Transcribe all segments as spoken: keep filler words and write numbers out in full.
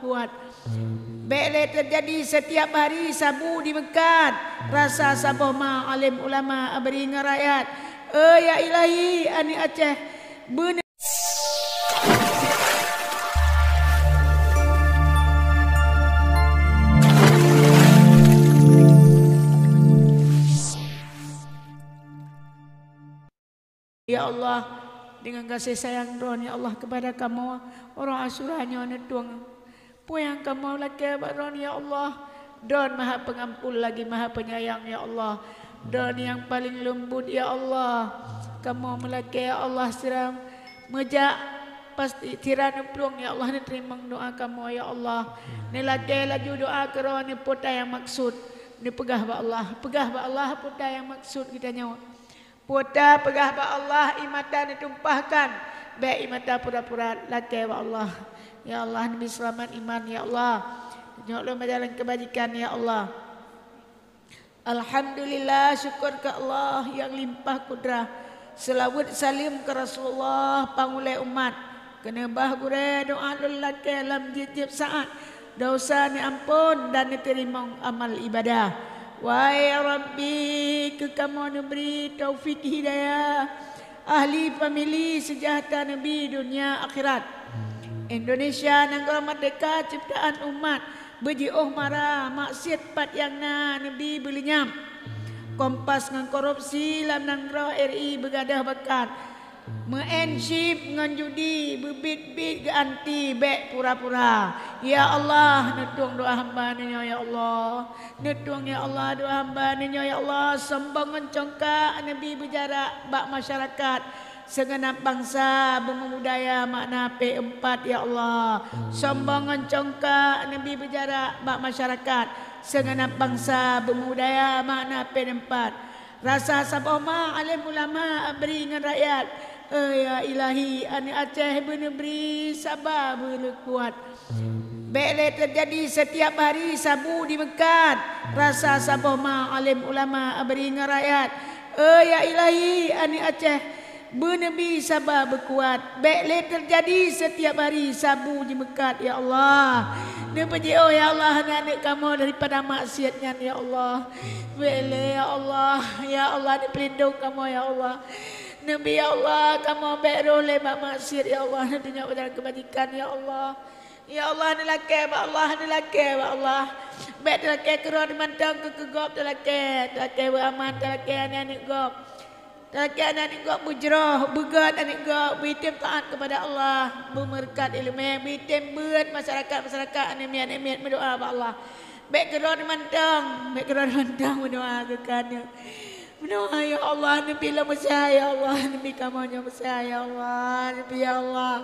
kuat. Bék lé teujadi setiap hari sabu dimeukat, rasa saboh ma alim ulama abri ngon rakyat. Eh, ya Ilahi, aneuk Aceh beuna- Ya Allah, dengan kasih sayang Droen, ya Allah, kepada kamoe, uroe Asyura nyoe neutueng. Peue nyang kamoe lakée bak Droen, ya Allah? Droen Maha Pengampun lagi Maha Penyayang, ya Allah. Droen nyang paleng leumbut, ya Allah. Kamoe meulakée, ya Allah, sira meujak, pasti sira neuplueng, ya Allah, neuteurimong doá kamoe, ya Allah. Neulakée laju doá keu Droen, neupeugah nyang maksud. Neupeugah bak Allah, peugah bak Allah peue nyang maksud geutanyoe. Peue tapeugah bak Allah, ie mata neutumpahkan, bék ie mata pura-pura, lakée bak Allah. Ya Allah, neubi seulamat iman, ya Allah. Nyoe lôn meujalan keubajikan, ya Allah. Alhamdulillah, syukur keu Allah nyang limpah kudrah. Seulaweuet saleuem keu Rasulullah, pangulée umat. Keuneubah gurée doá lôn lakée lam jieb-jieb saát, desya neuamphon dan neuteurimong amal ibadah. Wahai Rabbi, keu kamoe neubri taufik hidayah, ahli famili seujahteura neubi dunia akhirat. Indonesia nanggroe merdeka ciptaan umat, beujiôh mara maksiet pat nyang na neubi beuleunyam. Kompas ngon korupsi lam nanggroe R I beugadoh bakat. Meu'en chip ngon judi, beubiet-biet geuanti, bék pura-pura. Ya Allah, neutueng doá hamba neunyoe, ya Allah. Neutueng, ya Allah, doá hamba neunyoe, ya Allah. Sombong ngon congkak neubi beujarak bak masyarakat. Segenap bansa beumeubudaya makna P empat, ya Allah. Sombong ngon congkak neubi beujarak bak masyarakat. Segenap bansa beumeubudaya makna P empat. Rasa saboh ma alim ulama abri ngon rakyat. Eh, ya Ilahi, aneuk Aceh beuneubri saba beuleukuat. Bék lé teujadi setiap hari sabu dimeukat. Rasa saboh ma alim ulama abri ngon rakyat. Eh, ya Ilahi, aneuk Aceh beuneubri saba beukuat. Bék lé teujadi setiap hari sabu jimeukat, ya Allah. Neupeujiôh, ya Allah, aneuk-aneuk kamoe daripada maksiet nyan, ya Allah. Bék lé, ya Allah. Ya Allah, neupeulindong kamoe, ya Allah. Neubi, ya Allah, kamoe bék rôh lé bak maksiet, ya Allah. Neutunyok jalan keubajikan, ya Allah. Ya Allah, neulakée bak Allah, neulakée bak Allah. Bék teulakée keudroe mantong keu, keu gob teulakée. Teulakée beuaman, teulakée aneuk-aneuk gob. Teulakée aneuk-aneuk gob beujroh, beugét aneuk gob, beuitem taát keupada Allah, beumeureukat iéleumé, beuitem beuet masyarakat-masyarakat aneuk miet-aneuk miet meudoá bak Allah. Bék keudroe mantong, bék keudroe mantong meudoá keu keuneuk. Meudoá, ya Allah, neubi lom meusa, ya Allah, neubi kamoe nyoe meusa, ya Allah, neubi, ya Allah.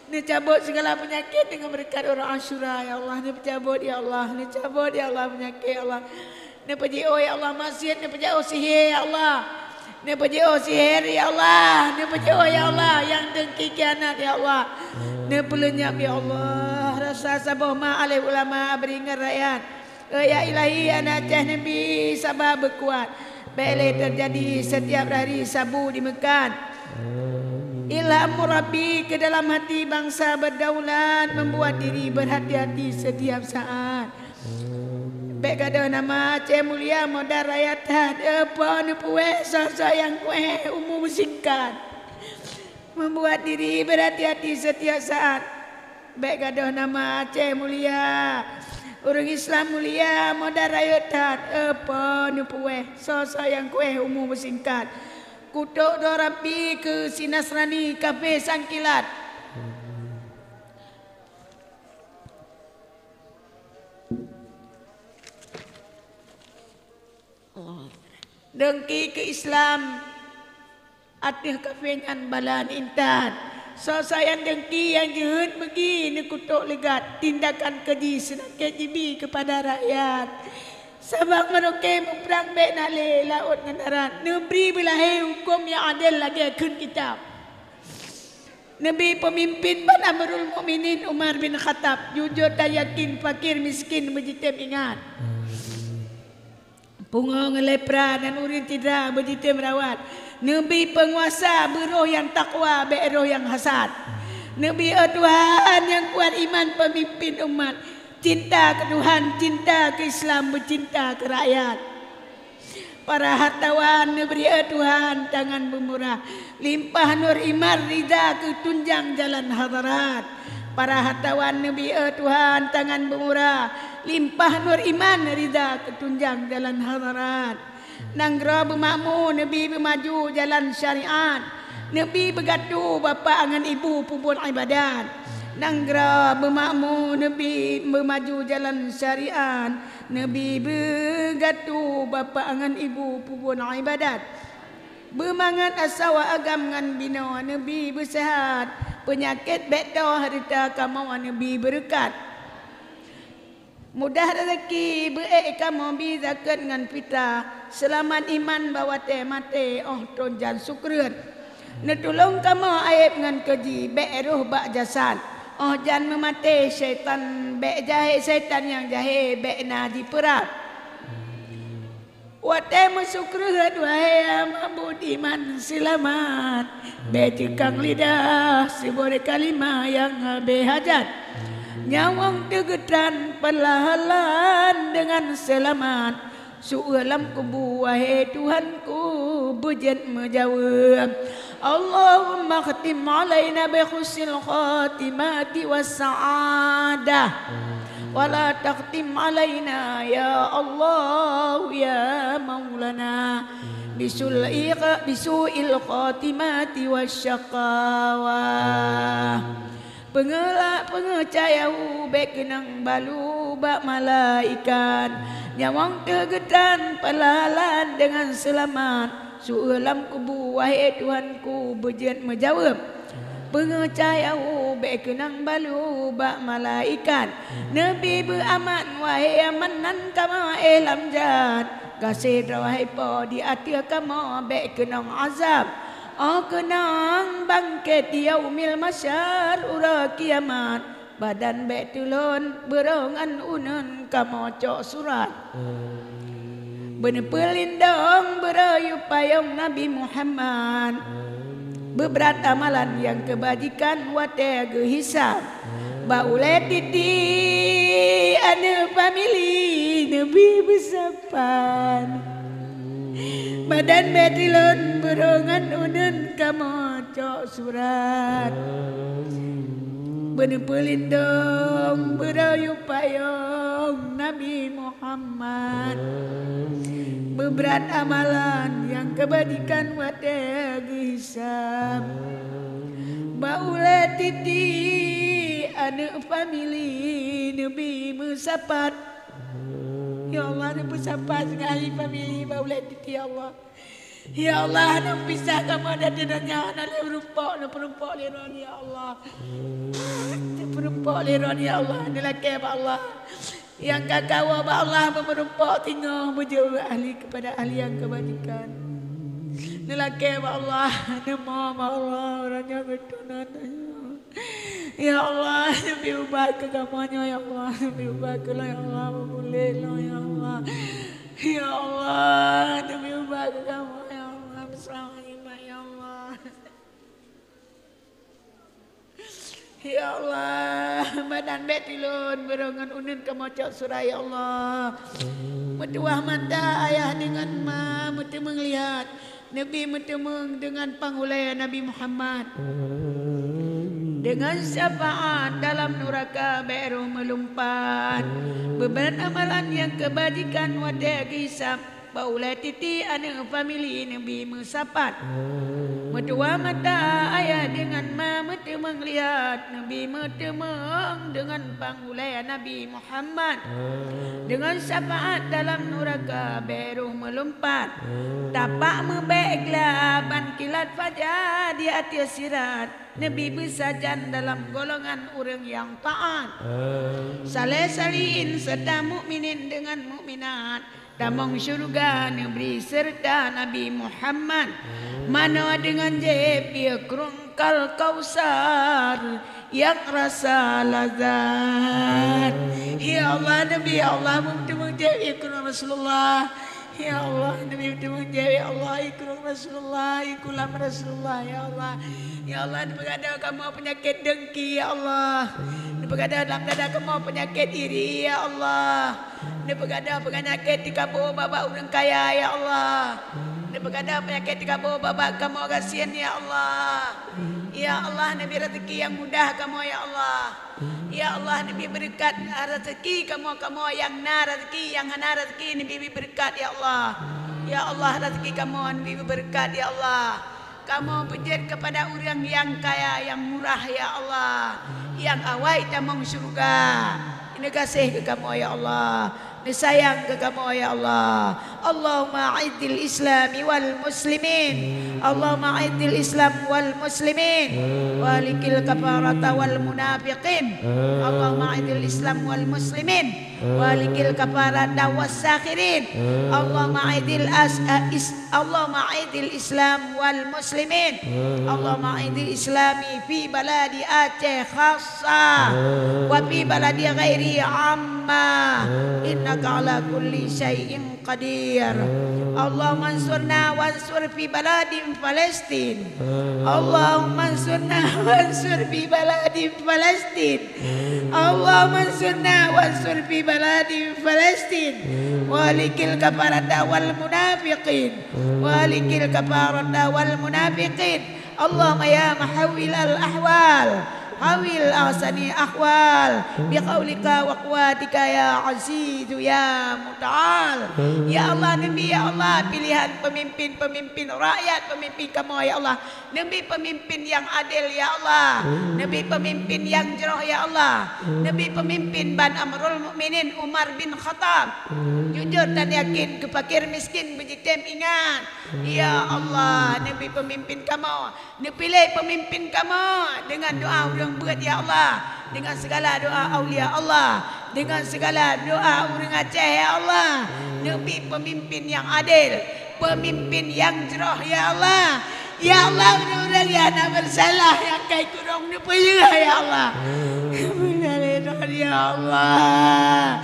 Neucabot segala peunyakét deungon beureukat uroe Asyura, ya Allah. Neucabot, ya Allah. Neucabot, ya Allah, peunyakét, ya Allah. Neupeujiôh, ya Allah, maksiet. Neupeujiôh sihé, ya Allah. Neupeujiôh sihé, ya Allah. Neupeujiôh, ya Allah, nyang deungki khianat, ya Allah. Neupeuleunyap, ya Allah, rasa saboh ma alim ulama abri ngon rakyat. Eh, ya Ilahi, aneuk Aceh neubi saba beukuat. Bék lé teujadi setiap hari sabu dimeukat. Ilham Rabbi ke dalam hati bangsa berdaulat, membuat diri berhati-hati setiap saat. Bék gadôh nama Aceh mulia modal rakyat that, eh, po neupuwéh sosok nyang kuéh umu meusingkat. Membuat diri berhati-hati setiap saat. Bék gadôh nama Aceh mulia. Ureuëng Islam mulia, modal rayeuk that, eh, po neupuwéh, sosok nyang kuéh umu meusingkat. Kutok droe Rabbi keu si Nasrani kafé sangkilat. Deungki keu Islam, ateueh kafé nyan bala intat. Soe-soe nyang deungki nyang jeuhet beugi neukutok leugat, tindakan keji seunakét jibi keupada rakyat. Sabab meurukée muprang bék na lé laôt ngon darat, neubri beulahé hukôm nyang adél lagée kheun kitab. Neubi peumimpén ban Amirul Mukminin Umar bin Khattab, jujur dan yakin, fakir miskin beujitem ingat. Pungo ngon lepra dan ureuëng cidra beujitem rawat. Neubi peunguasa beuroh nyang takwa, bék roh nyang hasad. Neubi, oh Tuhan, nyang kuat iman peumimpin umat, cinta keu Tuhan, cinta keu Islam, beucinta keu rakyat. Para hartawan neubi, oh Tuhan, tangan beumurah, limpah nur iman rida keu tunjang jalan hadarat. Para hartawan neubi, oh Tuhan, tangan beumurah, limpah nur iman rida keu tunjang jalan hadarat. Nanggroe beumakmu neubi beumaju jalan syariat, neubi beugatu bapak ngon ibu peubuet ibadat. Nanggroe beumakmu neubi beumaju jalan syariat, neubi beugatu bapak ngon ibu peubuet ibadat. Beumangat asoe agam ngon binoe neubi beuseuhat, peunyakét bék toh reuta kamoe neubi beureukat. Mudah raseuki beu-ék kamoe bi zakeuet ngon fitrah, seulamat iman bak watée maté óh trôn jan sukreut. Neutulông kamoe aéb ngon keuji bék roh bak jasad, óh jan meumaté syaitan bék jahé, syaitan nyang jahé bék na jipeurab. Watée meusukreut, wahé mabudi iman seulamat, bék teukang lidah siboh kalimah nyang habéh hajat. Nyawöng teugeutran peulahan deungon seulamat, su-eu lam kubu, wahé Tuhanku, beujeuet meujaweueb. Allahumma khtim alaina bi husnil khatimati was sa'adah. Wa la takhtim alaina ya Allah ya Maulana bisul iqa-, bisu'il khatimati wasyaqawah. Peungeulak peungeucayau bék keunong balu bak malaikat. Nyawöng teugeutran peulalan deungon seulamat. Su-eu lam kubu, wahé Tuhanku, beujeuet meujaweueb. Peungeucayau bék keunong balu bak malaikat. Neubi beuaman, wahé Manan, kamoe éh lam jat. Gaséh droe, wahé Po, di ateueh kamoe bék keunong azab. Óh keunong bangkét yaumil mahsyar, uroe kiamat. Badan bék tulôn, beuroe ngon uneuen kamoe cok surat. Beuneupeulindeung beuroe yub payong Nabi Muhammad. Beubrat amalan nyang keubajikan watée geuhisab. Bak ulée titi aneuëk famili neubi beusapat. Badan bék tulôn, beuroe ngon uneuen kamoe cok surat. Beuneupeulindeung beuroe yub payong Nabi Muhammad. Beubrat amalan nyang keubajikan watée geuhisab. Bak ulée titi aneuëk famili neubi meusapat. Ya Allah, neupeusapat singoh ahli famili bak ulée titi, ya Allah. Ya Allah, neupisah kamoe dari donya, na lé meurumpok, neupeurumpok lé droeneuh, ya Allah. Neupeurumpok lé droeneuh, ya Allah, neulakée bak Allah. Nyang ka kawoe bak Allah, beumeurumpok singoh meujeuet ahli keupada ahli nyang keubajikan. Neulakée bak Allah, neumoe bak Allah, uroe nyoe geutunan. Ya Allah, neubi ubat keu kamoe nyoe, ya Allah, neubi ubat keu lôn, ya Allah, beubuléh lôn, ya Allah. Ya Allah, neubi ubat keu kamoe, ya Allah, beuseulamat iman, ya Allah. Ya Allah, badan bék tulôn, beuroe ngon uneuen kamoe cok surat, ya Allah. Meutuwah mata ayah deungon ma, meuteumeung lihat. Neubi meuteumeung deungon pangulée Nabi Muhammad. Deungon syafaat dalam nuraka bék roh meulumpat. Beubrat amalan nyang keubajikan watée geuhisab. Bak ulée titi aneuëk famili neubi meusapat. Meutuwah mata ayah deungon ma meuteumeung lihat. Neubi meuteumeung deungon pangulée Nabi Muhammad. Muhammad. Deungon syafaat dalam nuraka bék roh meulumpat. Tapak meubék gla ban kilat faja di ateueh sirat. Neubi beusajan dalam golongan ureuëng nyang taát. Saleh salihin serta mukminin deungon mukminat. Tamong syeuruga neubri seureuta Nabi Muhammad. Manoe deungon jieb ié krueng kal Kausar nyang rasa lazat. Ya Allah, Nabi, ya Allah, meuteumeung jieb ié krueng Rasulullah. Ya Allah, Nabi beuteumeung jaweueb, ya Allah, i krueng Rasulullah, i kulam Rasulullah, ya Allah. Ya Allah, neupeugadôh kamoe peunyakét dengki, ya Allah. Neupeugadôh lam dada kamoe peunyakét iri, ya Allah. Neupeugadôh peunyakét teukaboh bak-bak ureuëng kaya, ya Allah. Neupeugadôh peunyakét teukaboh bak-bak kamoe gasien, ya Allah. Ya Allah, neubri rezeki nyang mudah kamoe, ya Allah. Ya Allah, neubri beureukat rezeki kamoe, kamoe nyang na rezeki, nyang hana rezeki, neubri beureukat, ya Allah. Ya Allah, rezeki kamoe neubri beureukat, ya Allah. Kamoe beujeuet keupada ureuëng nyang kaya, nyang murah, ya Allah. Nyang awai tamong syeuruga. Neugaséh keu kamoe, ya Allah. Neusayang keu kamoe, ya Allah. Allahumma a'izzil Islami wal muslimin. Allahumma a'izzil Islam wal muslimin. Wa alikil kafarata wal munafiqin. Allahumma a'izzil Islam wal muslimin. Wa alikil kafarata was sakhirin. Allahumma a'izzil as-, a-, is-, Allahumma a'izzil Islam wal muslimin. Allahumma a'izzil Islami fi baladi Aceh khassa. Wa fi baladi ghairi amma. Innaka ala kulli syai'in qadir. Allahumma ansurna wansur fi baladi Palestin. Allahumma ansurna wansur fi baladi Palestin. Allahumma ansurna wansur fi baladi Palestin. Wa alikil kafarata wal munafiqin. Wa alikil kafarata wal munafiqin. Allahumma ya muhawwilal ahwal, hawwil ahsanil ahwal, biqaulika wa quwwatika ya azizu ya muta'al. Ya Allah, neubri, ya Allah, pilihan peumimpin-peumimpin rakyat, peumimpin kamoe, ya Allah. Neubri peumimpin nyang adil, ya Allah. Neubri peumimpin nyang jroh, ya Allah. Neubri peumimpin ban Amirul Mukminin Umar bin Khattab. Jujur dan yakin keu fakir miskin beujitem ingat. Ya Allah, neubri peumimpin kamoe, neupiléh peumimpin kamoe deungon doa ureuëng beuet, ya Allah, deungon sigala doa aulia Allah, deungon sigala doa ureuëng Aceh, ya Allah. Neubri peumimpin nyang adil, peumimpin nyang jroh, ya Allah. Ya Allah, ureuëng-ureuëng nyang na beusalah nyang ka ikurong neupeuyeuh, ya Allah. Neupeuyeuh lé droe, ya Allah.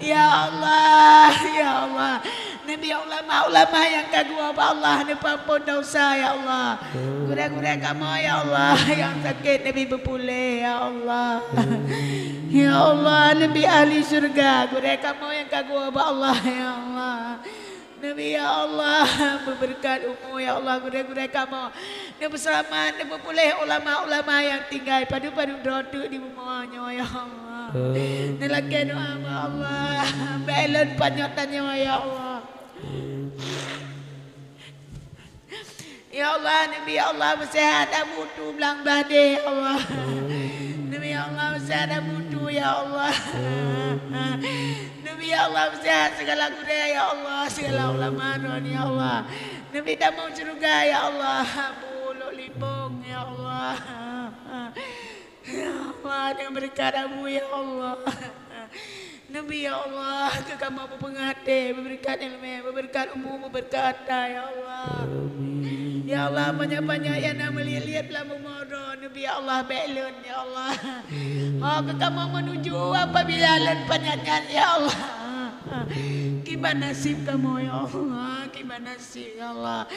Ya Allah, ya Allah. Neubri ulama-ulama nyang ka geuwoe bak Allah neupeuampon desya, ya Allah. Gurée-gurée kamoe, ya Allah, nyang sakét neubri beupuléh, ya Allah. Ya Allah, neubri ahli syeuruga gurée kamoe nyang ka geuwoe bak Allah, ya Allah. Neubri, ya Allah, beubeureukat umu, ya Allah, gurée-gurée kamoe. Neupeuseulamat, neupeupuléh ulama-ulama nyang tinggai padub-padub droe teuk di bumoe nyoe, ya Allah. Neulakée doa bak Allah, bék lôn panyöt tanyoe, ya Allah. Ya Allah, neubri, ya Allah, meuseuhat Abu Tu Blang Blah Deh, ya Allah. Neubri, ya Allah, meuseuhat Abu Tu, ya Allah. Neubri, ya Allah, meuseuhat sigala gurée, ya Allah, sigala ulama droe, ya Allah. Neubri tamong syeuruga, ya Allah, Abu Lok Lipong, ya Allah. Ya Allah, neubeureukat Abu, ya Allah. Neubri, ya Allah, keu kamoe beupeungeuh até, beubeureukat iéleumé, beubeureukat umu, beubeureukat hareuta, ya Allah. Ya Allah, banyak-banyak nyang na meuliet-liet lam bumoe droe, neubri, ya Allah, bék lôn, ya Allah. Ho keu kamoe meunuju apabila lôn panyöt nyan, ya Allah. Kiban naseb kamoe, ya Allah, kiban naseb, ya Allah.